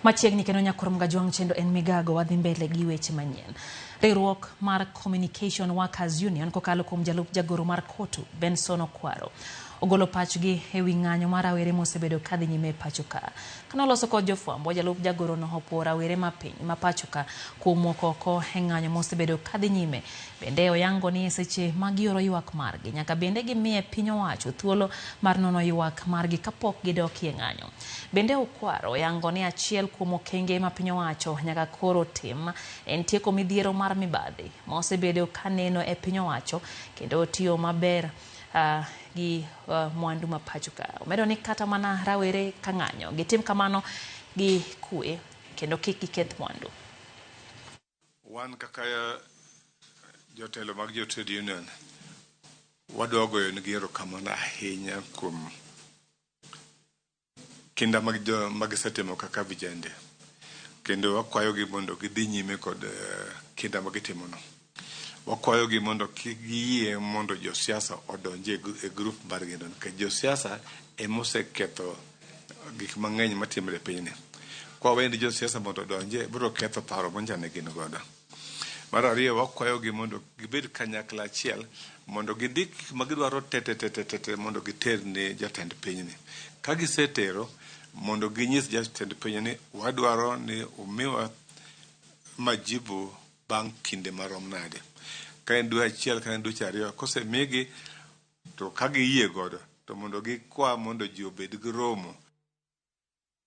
Machiegni kendo nyakurom Gajwang' chendo en migago wadhi mbele gi weche manyien. Riwruok mar Communication Workers Union kokalo kuom jalup jagoro mar KOTU Benson Okwaro ogolo pachgi e wi ng'anyo mar rawere mosebedo kadhi nyime e pacho ka. Kane oloso kod jofwambo, jalup jagoro no opuo rawere ma piny ma pacho ka kuom wuok oko e ng'anyo mosebedo kadhi nyime. Bende oyango ni e seche ma gioro ywak margi, nyaka bende gimiye piny owacho thuolo mar nono ywak margi kapok gidokie ng'anyo. Bende Okwaro oyango ni achiel kuom okenge ma piny owacho nyaka koro tim en tieko midhiero mar mibadhi ma osebedo ka neno e piny owacho kendo tiyo maber gi mwandu ma pacho ka. Omedo ni kata mana rawere ka ng'anyo, gitim kamano gi kwe kendo kik giketh mwandu. Wan kaka jotelo mag jo trade union wadwa goyo negi erokamano ahinya kuom kinda magisetimo kaka vijende, kendo wakwayogi mondo gidhi nyime kod kinda magitimono. Wakwayogi mondo kik giyie mondo josiasa odonji e group margi no, nikech josiasa emoseketho gik mang'eny matimore e pinyni. Kwa wendi josiasa mondo odonje, biro ketho paro manyocha ne gin godo. Mar ariyo, wakwayogi mondo gibed kanyakla achiel mondo gindik gik ma gidwaro te te te te te mondo giter ne jatend pinyni. Ka gisetero, mondo ginyis jatend piny ni wadwaro ni umiwa majibu bang' kinde marom nade. Ka en dwe achiel, ka en dweche ariyo, kosemigi to ka giyie godo to mondo gikwa mondo ji obed gi romo.